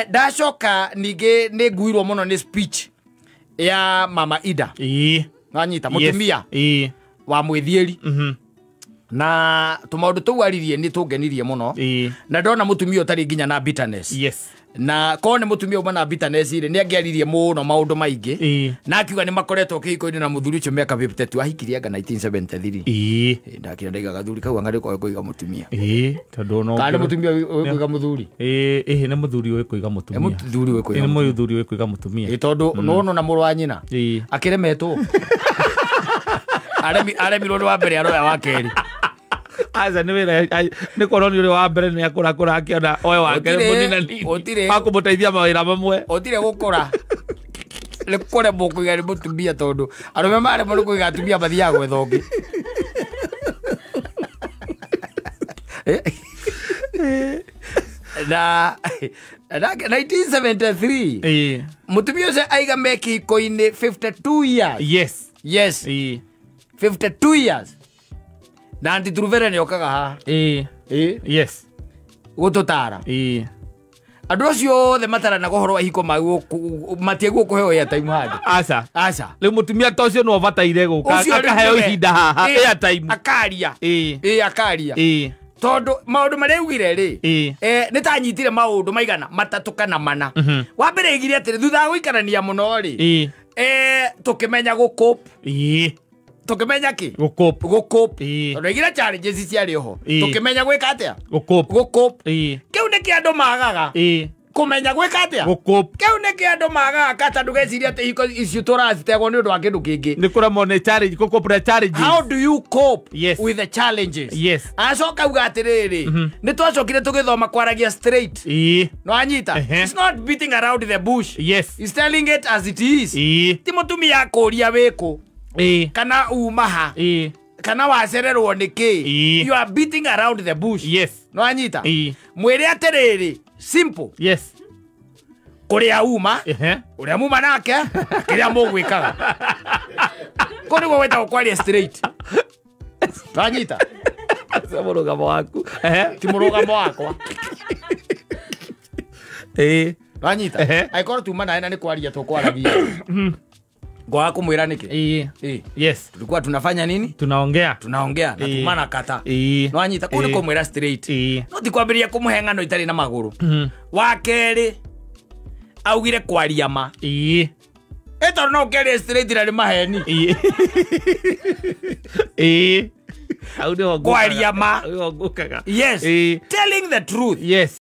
Ndacoka ningĩ nĩ nguirwo mũno nĩ speech ya Mama Ida. Wanyita mũtumia wa mwĩthiĩri. Na tũmaũndũ tũu aririe nĩ tũngenirie mũno. Na ndona mũtumia ũtarĩ nginya na bitterness. Yes. Na korwo nĩ mũtumia uma na bitterness rĩ, nĩ angĩaririe mũno maũndũ maingĩ. Na akiuga nĩ makoretwo kĩhiko-inĩ na mũthuri ũcio mĩaka 52, ahikirie anga 1973. Ndakira ndaiga gathuri kau anga nĩko kũiga mũtumia. Tondũ no kana nĩ mũtumia ũĩ kũiga mũthuri. Nĩ mũthuri ũĩ kũiga mũtumia. Nĩ mũthuri ũĩ kũiga. Nĩ mũthuri ũĩ kũiga mũtumia. Tondũ nĩwona na mũrũ wa nyina akĩremetwo. Aremirwo nĩ wa mbere aroya wa kerĩ. Aca nĩ wĩra nĩ kuona nĩ ũrĩa wa mbere nĩ akũrakũra akĩona oe wa kerĩ mũnina nini wa kũmũteithia mawĩra mamwe. Ũtirĩ gũkũra nĩ kũremwo kũiga nĩ mũtumia tondũ arũme maremwo nĩ kũiga atumia mathiaga gwetha ũngĩ. Na 1973 mũtumia ũcio aiga me kĩhiko-inĩ 52 years. Yes. Yes. 52 years. Na Aunty Truvere nĩ okaga haha. Yes. Gũtũtara. Andũ acio othe mataranaga ũhoro wa ihiko matiagwo kũheo airtime handũ. Aca. Aca. Rĩu mũtumia ta ũcio no abataire gũka akaheo ihinda haha airtime. Akaria. Akaria. Tondũ maũndũ marĩa augire rĩ, nĩ ta anyitire maũndũ maigana matatũ kana mana. Wa mbere augire atĩrĩ, thutha wa gũikarania mũno rĩ, tũkĩmenya gũcope. Tukimenya ki gukup tondu igira challenges ciarĩ oho tukimenya gwika atia gukup kiu nĩ kĩ andũ magaga kumenya gwika atia gukup kiu nĩ kĩ andũ magaga kata ndugeciria atĩ ihiko icio tũracitegwo nĩ ũndũ wa kĩndũ kĩngĩ nĩ kũremwo nĩ challenge gukup na challenges. How do you cope yes. with the challenges? Yes. Acoka uga atĩrĩrĩ, nĩ twacokire tũgĩthoma kwaragia straight. No anyita it's not beating around the bush. Yes. It's telling it as it is. Ti mũtumia akũria wĩkũ kana umaha kana wacererwo nĩ kĩ, you are beating around the bush. Yes. No anyita mwĩre atĩrĩrĩ, simple. Yes. Kũrĩa uma ũrĩa muma nake kĩrĩa mũgwĩkaga kũ nĩguo gwĩtagwo kwaria straight. No anyita mũrũgamo waku ti mũrũgamo wakwa. No anyita angĩkorwo tuma nawe na nĩ kwaria tũkwaragia ngoa kumwira niki. Yes. Tulikuwa tunafanya nini? Tunaongea. Tunaongea na tumana kata. No anyita kuni kumwira straight. No ti kwambiria kumuhe ng'ano itari na maguru. Wa keri augire kwaria ma. Tondu no ũkĩaria straight na nĩ maheni. Kwaria ma. Ngukaga. Yes. Telling the truth. Yes.